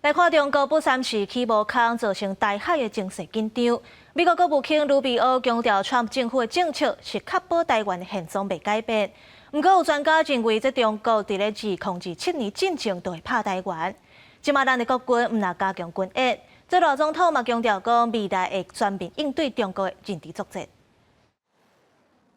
來看中國不三時起無空，造成台海的情勢緊張。美國國務卿盧比歐強調，川普政府的政策是確保台灣的現狀袂改變。毋過有專家認為，這中國佇咧2027年進前就會拍台灣。這馬咱的國軍毋但加強軍演，這賴總統嘛強調講，未來會全面應對中國的認知作戰。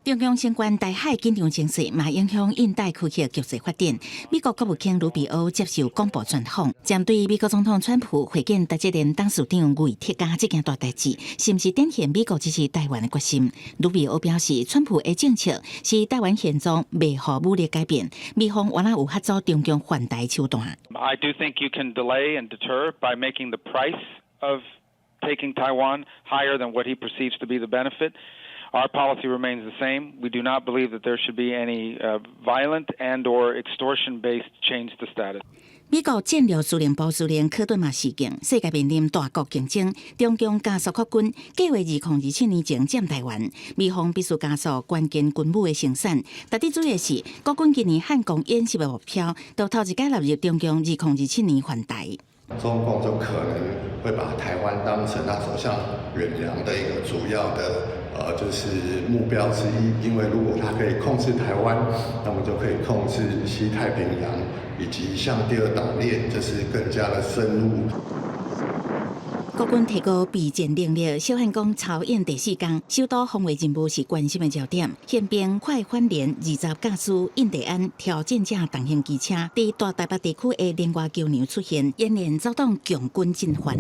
中共相關台海緊張情勢，嘛影響印太區域局勢發展。美國國務卿盧比歐接受廣播專訪，針對美國總統川普會見台積電董事長魏哲家這件大代誌，是毋是展現美國支持台灣的決心？盧比歐表示，川普的政策是台灣現狀袂予武力改變，美方原來有法阻中共犯台手段。 I do think you can delay and deter by making the price of taking Taiwan higher than what he perceives to be the benefit. Our policy remains the same. We do not believe that there should be any violent and or extortion-based change to status. 美國戰略司令部司令科頓嘛示警，世界面臨大國競爭，中共加速擴軍，計劃2027年前佔台灣。美方必須加速關鍵軍武的生產。特別注意的是，國軍今年漢光演習的目標，都頭一擺納入中共二零二七年犯台。中共就可能會把台灣當成他走向遠洋的一個主要的就是目標之一。因為如果他可以控制台灣，那麼就可以控制西太平洋，以及向第二島鏈，就是更加的深入。國軍提高備戰能力，小漢光操演第四工，首都防衛任務是關心的焦點。憲兵快反連20駕駛印第安挑戰者重型機車，佇大台北地區的連外橋梁出現，演練遭到共軍進犯。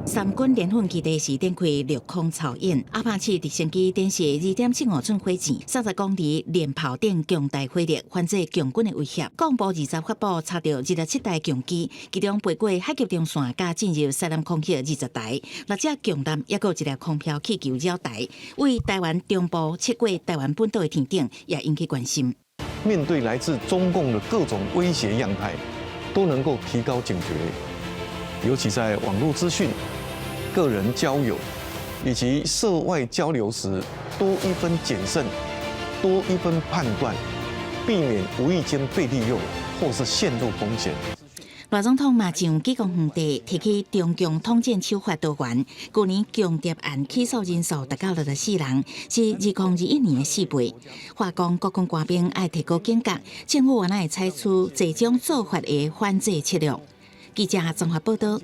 三軍聯訓基地是展開陸空操演，阿帕奇直升機展示2.75寸火箭、30公里連炮等強大火力，反制共軍的威脅。廣播二十發布查著27台共機，其中飛過海峽中線，佮進入西南空域20台，六隻共艦，抑閣有一粒空飄氣球繞台，位台灣中部切過台灣本島的天頂，也引起關心。面對來自中共的各種威脅樣態，都能夠提高警覺，尤其在網絡資訊、個人交友以及涉外交流時，多一分謹慎，多一分判斷，避免無意間被利用或是陷入風險。賴總統嘛上幾公園地提起中共統戰手法多元，舊年共諜案起訴人數達到64人，是2021年的4倍。話講國軍官兵愛提高警覺，政府原來會採取這種做法的反制策略。記者綜合報道。